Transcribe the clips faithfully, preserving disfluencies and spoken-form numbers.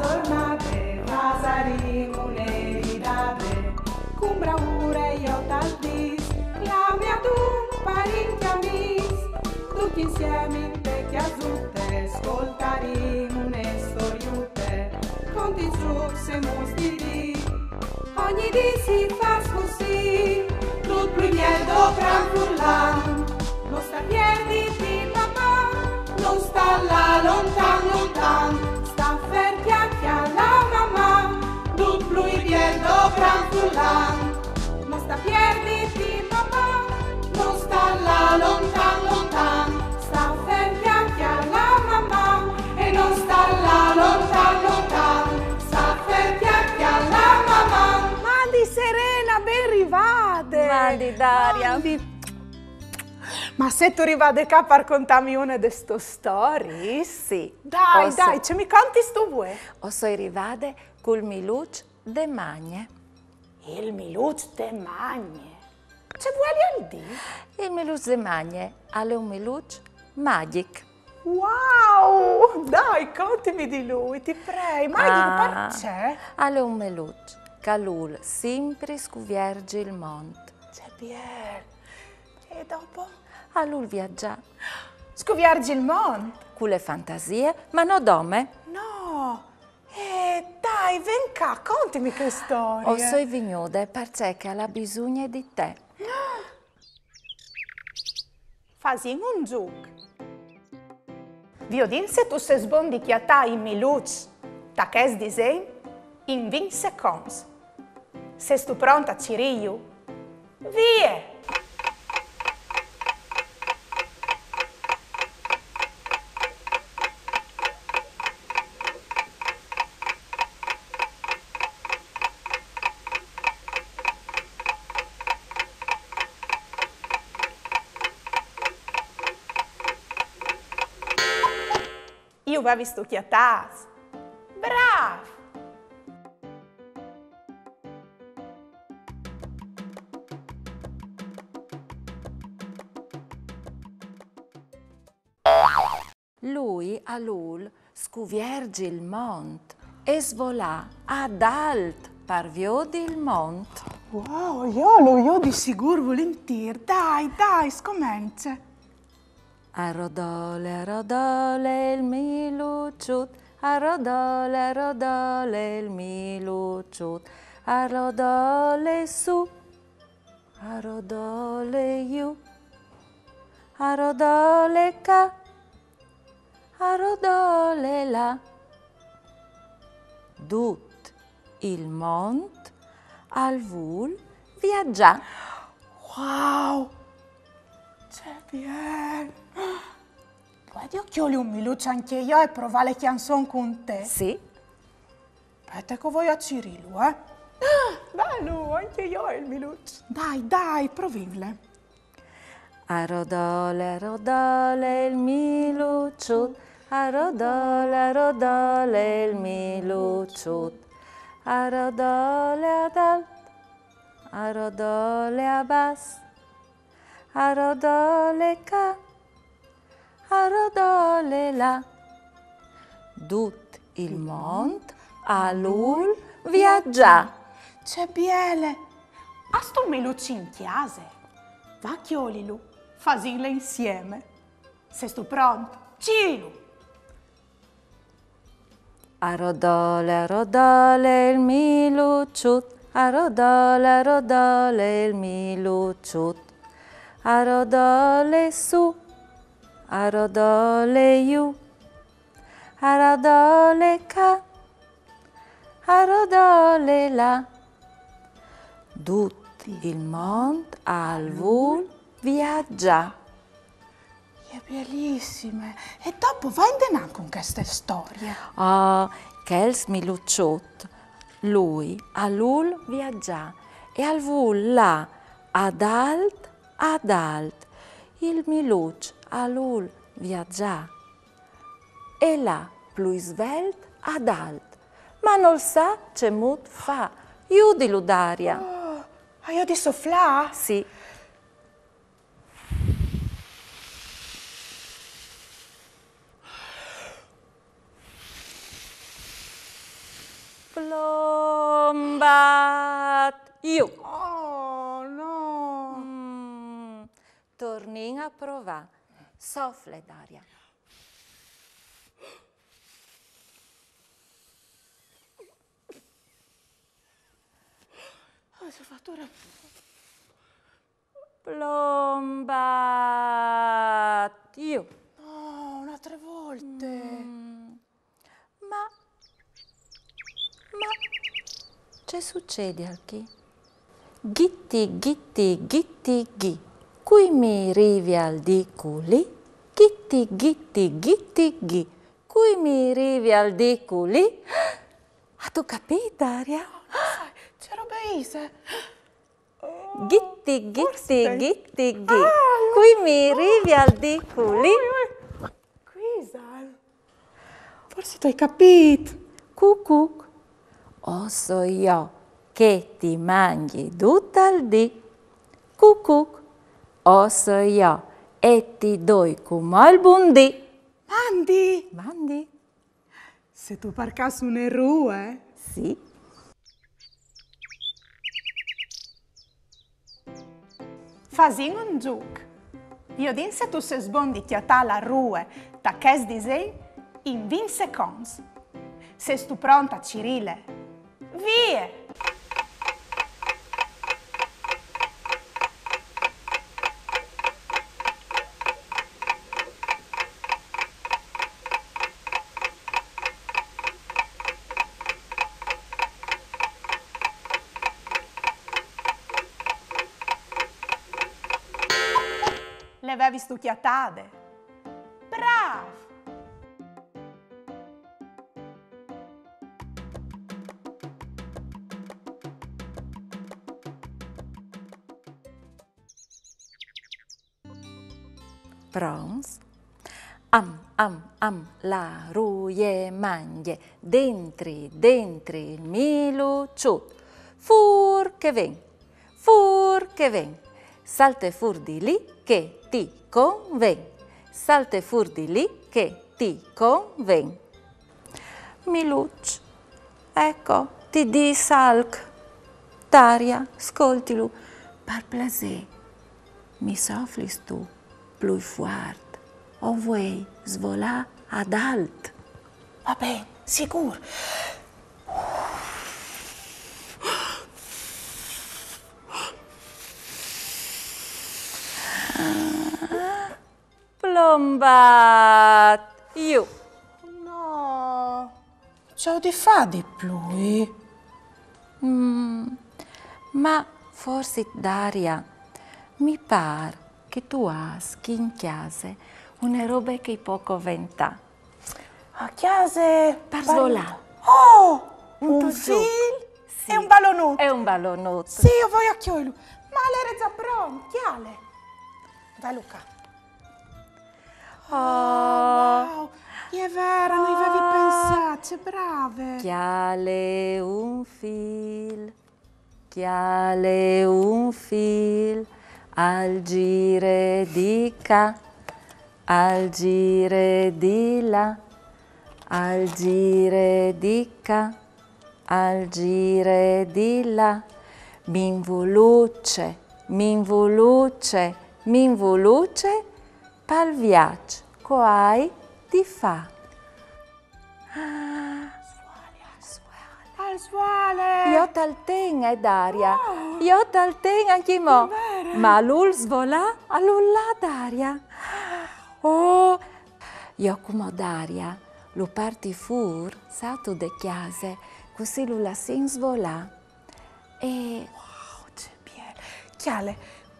Tornade, fasarìn une ridade, cun braure jo tal dis, clame a dun parint e amis, ducj insiemi inte cjasute, scoltarìn une storiute, conti, zucs e muts di dì. Ogni dì si fâs cussì, dut plui biel doprant furlan. No sta pierditi, papà, no sta lâ lontan, lontan, sta fer cjale a la mamà, dut plui biel doprant furlan. No sta pierditi, papà, no sta lâ lontan, lontan, sta fer cjale a la mamà, e no sta lâ lontan, lontan, sta fer cjale a la mamà. Mandi Serena, ben rivade! Mandi Daria. Mandi. Ma sêstu rivade ca par contâmi une des tôs storiis? Sì. Dai, o so- dai, ce mi contistu vuê? O soi rivade cul miluç de Magne. Il miluç de Magne? Ce vuelial dî? Il miluç de Magne al è un miluç magjic. Wow! Dai, contimi di lui, ti prei. Magjic, ah, parcè? Al è un miluç che al vûl simpri scuvierzi il mont. Ce biel. E dopo? Al vûl viazâ. Scuvierzi il mont? Cu la fantasie, ma no dome. No. Eh, dai, ven ca, contimi chê storie. O soi vignude parcè che al à bisugne di te. Fasìn un zûc. Viodìn se tu sês bon di cjatâ i miluçs ta chest disen in vincj seconts. Sêstu pront a cirîju? Vie! Ju vevistu cjatâts? Brâf! Lui al vûl scuvierzi il mont e svolâ adalt par viodi il mont. Wow, jo lu jodi sigûr vulintîr. Dai, dai, scomence. A rodole, a rodole il miluçut, a rodole, a rodole il miluçut, a rodole sù, a rodole jù, a rodole ca, a rodole là. Dut il mont al vûl viazâ. Wow! Ce biel! Puedio cjoli un miluç ancje jo e provâ la cjançon cun te? Sì. Spiete che o voi a cirîlu, eh? Ah, belu, ancje jo il miluç. Dai, dai, provìnle. A rodole, a rodole il miluçut, a rodole, a rodole il miluçut, a rodole adalt, a rodole abàs, a rodole ca, a rodole là. Dut il mont al vûl viazâ. Ce biele! Âstu un miluç in cjase? Va cjolilu, fasìnle insiemi. Sêstu pront? Cirîlu! A rodole, a rodole il miluçut, a rodole, a rodole il miluçut, a rodole sù, a rodole jù, a rodole ca, a rodole là. Dut il mont al vûl viazâ. E je bielissime. E dopo va indenant cun cheste storie. Ah, chel miluçut, lui al vûl viazâ e al vûl lâ adalt, adalt. Il miluç al vûl viazâ e lâ plui svelt adalt, ma nol sa cemût fâ. Judilu, Daria. Oh, aio di soflâ? Sì. Pat, ju. Oh, no! Mm, tornìn a provà. Sofle, Daria. Oh, si è fatto ora. Plombat, ju. No, un'altra volta. Mm. Ma, ma, ce sucedial chi? Ghitti, ghitti, ghitti, ghi. Cui mi rivial di culì? Ghitti, ghitti, ghitti, ghi. Cui mi rivial di culì? Âstu capît, Daria? Sai, ce robe ise? Ghitti, ghitti, ghitti, ghi. Cui mi rivial di culì? Cui isal? Forsit o ai capît. Cucuc. O soi jo che ti mangji dut il dì. Cucuc. O soi jo e ti doi cumò il bundì. Mandi, Mandi. Sêstu par câs une rue? Sì. Fasìn un zûc. Viodìn se tu sês bon di cjatâ la rue ta chest disen in vincj seconts. Sêstu pronta a cirîle? Vie! Le vevistu cjatade? Brâf! Pronts? Am, am, am, la rue mangje, dentri, dentri il miluçut. Fûr che ven, fûr che ven, salte fûr di li che ti conven, salte fûr di li che ti conven. Miluç, eco, ti dîs alc. Daria, scoltilu, par plasê, mi soflistu plui fuart, o vuei svolâ adalt. Va ben, sigûr. Plombat, ju. No, ce aio di fâ di plui? Mm, ma forsit, Daria, mi pâr che tu âs chi in cjase une robe che i pò coventâ. A cjase... Par svolâ. Oh! Un Un zûc. fîl Sì. E un balonut. E un balonut. Sì, o voi a cjollu. Ma al jere za pront, cjale. Velu ca. Oh. Wow, e je vere, no i vevi pensât, ce brave. Cjale un fîl, cjale un fîl, al gire di ca, al gire di là, al gire di ca, al gire di là. M'involuce, m'involuce, m'involuce, pal viaç che o ai di fâ. Al svole. Jo tal ten, eh, Daria. Oh. Jo tal ten ancjemò. Vere. Ma al vûl svolâ, al vûl lâ, Daria. Oh, jo cumò, Daria, lu puarti fûr, sâstu, de cjase, cussì lu lassìn svolâ. E... Wow, ce biel. Cjale,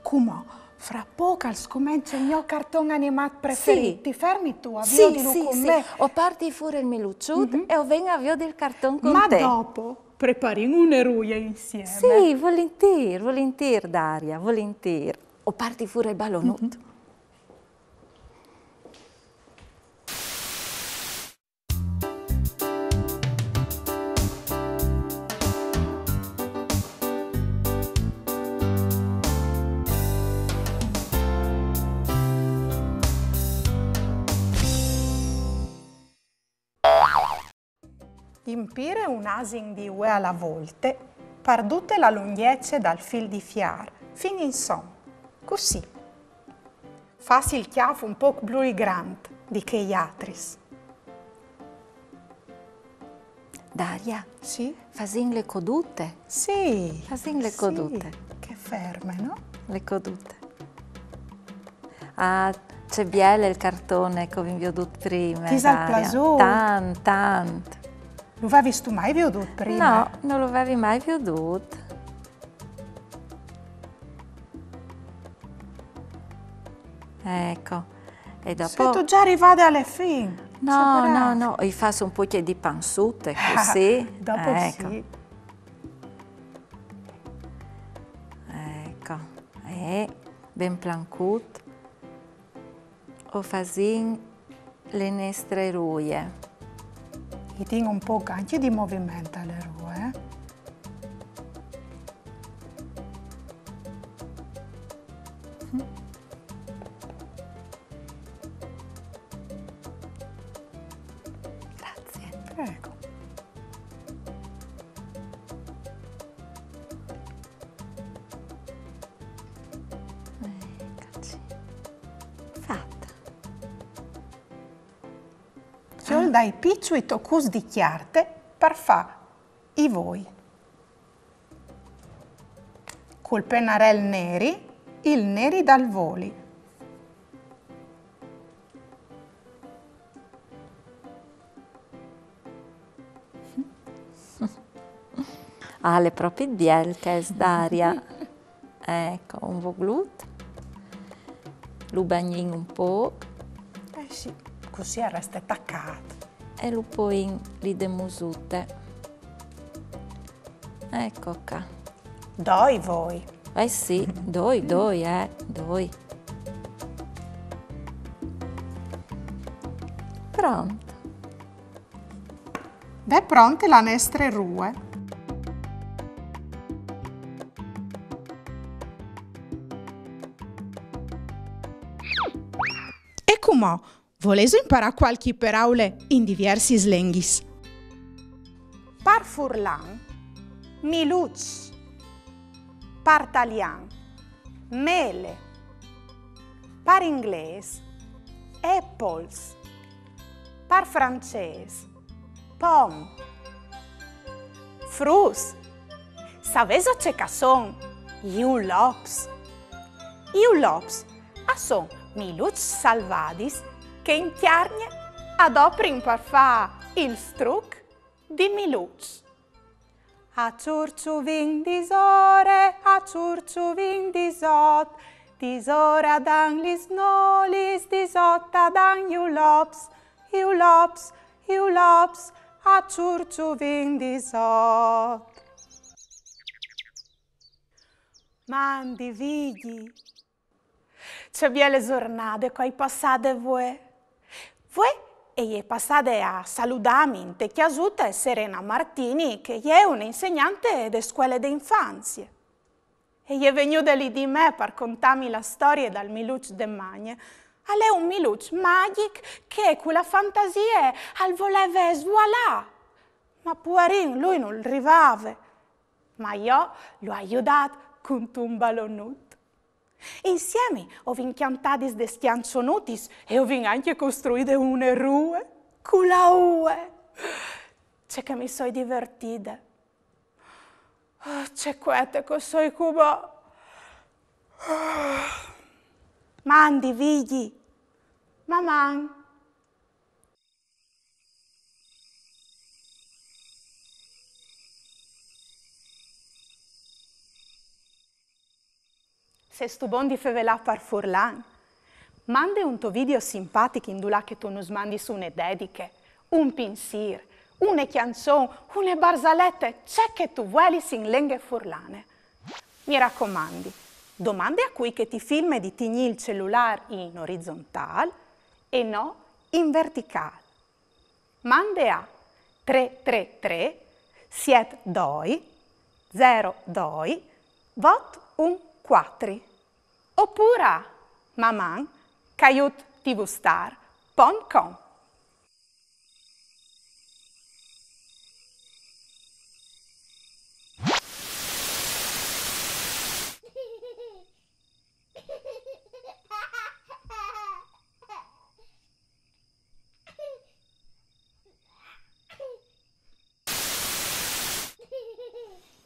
cumò, fra pôc al scomence il gno carton animât preferît. Sì. Ti fermistu a Sì, viodilu sì, cun sì. me? O puarti fûr il miluçut e o ven a viodi il carton cun Ma te. Dopo preparìn une rue insiemi. Sì, volintîr, volintîr, Daria, volintîr. O puarti fûr il balonut. Impire un asin di ue a la volte par dute la lungjece dal fîl di fiâr, fin insom, cussì. Fâs il cjâf un pôc plui grant di chei altris. Daria, sì? Fasìn le codute. Sì. Fasìn le codute. Sì, che ferme, no? Le codute. Ah, ce biel il carton che o vin viodût prime, Daria. Ti isal plasût? Tant, tant. Lu vevis tu mai viodût prime? No, no lu vevi mai viodût. Eco. E dopo... Sêstu za rivade ae fin? No, no, no, o fâs un pôc di pansute, cussì. Dopo sì. Eco. E ben plancut. O fasìn le nestre rue. I tin un pôc ancje di moviment ae rue. Grazie. Prego. Eccoci. Fata. Cjol dai piçui tocuts di cjarte par fâ i voi. Cul penarel neri, il neri dal voli. Ah, al è propit biel chest, Daria. Eco, un voglut. Lu bagnìn un pôc. Eh sì, cussì al reste tacât. E lu poìn li de musute. Eco ca. Doi voi. Eh sì, doi, doi, eh, doi. Pront. Ve pronte la nestre rue. E cumò, volêso imparâ cualchi peraule in diviersis lenghis? Par furlan, miluçs. Par talian, mele. Par inglês, apples. Par francês, pomme. Fruts, savêso ce che a son i ulops? I ulops a son miluçs salvadis che in Cjargne a doprin par fâ il struc di miluçs. A çurçuvin disore, a çurçuvin disot, disore a dan lis nolis, disot a dan i ulops, i ulops, i ulops, a çurçuvin disot. Mandi, Vigji. Ce biele zornade che o ai passade vuê. Vuê e je passade a saludâmi inte cjasute Serena Martini, che e je une insegnante de scuele de infanzie. E je vegnude li di me par contâmi la storie dal miluç de Magne. Al è un miluç magjic che cu la fantasie al voleve svualâ. Ma puarin, lui nol rivave. Ma jo lu ai judât cuntun balonut. Insiemi o vin cjantadis des cjançonutis e o vin ancje costruide une rue cu la ue. Ce che mi soi divertide. Oh, ce cuete che o soi cumò. Mandi, Vigji. Maman! Sêstu bon di fevelâ par furlan? Mande un to video simpatic indulà che tu nus mandis une dediche, un pinsîr, une cjançon, une barzalete, ce che tu vuelis in lenghe furlane. Mi racomandi, domande a cui che ti filme di tignî il celulâr in orizontâl e no in verticâl. Mande a trê trê trê siet doi zero doi vot un cuatri opûr a maman caiut tvstar pont com.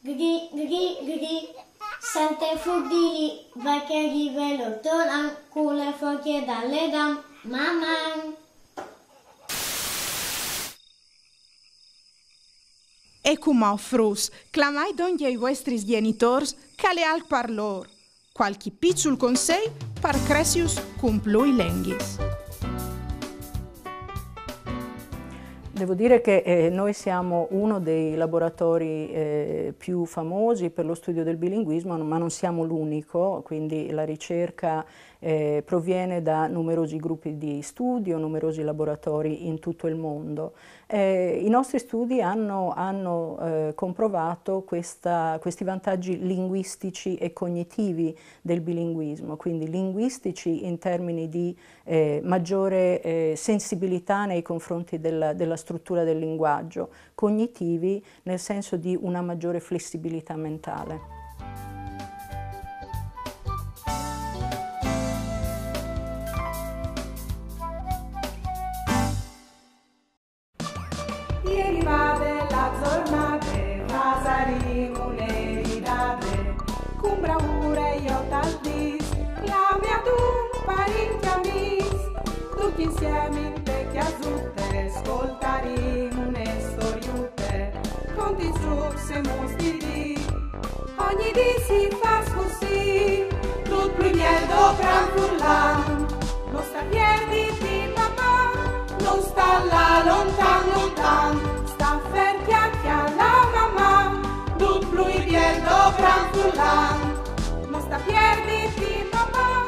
Gri, gri, gri. Sente fudili, vai che ghi ve lo tolan, cu le foglie dalle dam, maman. E cumò, fruts, clamai dongje i vuestris gjenitôrs, che al è alc par lôr. Cualchi piçul consei par cressius cun plui lenghis. Devo dire che eh, noi siamo uno dei laboratori eh, più famosi per lo studio del bilinguismo, ma non siamo l'unico, quindi la ricerca eh, proviene da numerosi gruppi di studio, numerosi laboratori in tutto il mondo. Eh, I nostri studi hanno, hanno eh, comprovato questa, questi vantaggi linguistici e cognitivi del bilinguismo, quindi linguistici in termini di eh, maggiore eh, sensibilità nei confronti della, della struttura del linguaggio, cognitivi nel senso di una maggiore flessibilità mentale. Ieri vade la zornade, fasarìm une ridade, cun braure jo tal dis, clami adun parint e amis, ducj insiemi inte cjasute, scoltarìm une storiute, conti, trucs e muts di dì. Ogni dì si fâs cussì, dut plui biel dopran furlan. No sta pierditi, mamà, no sta lâ lontan, lontan. Sta fer, cjache la mamà, dut plui biel dopran furlan. No sta pierditi, mamà,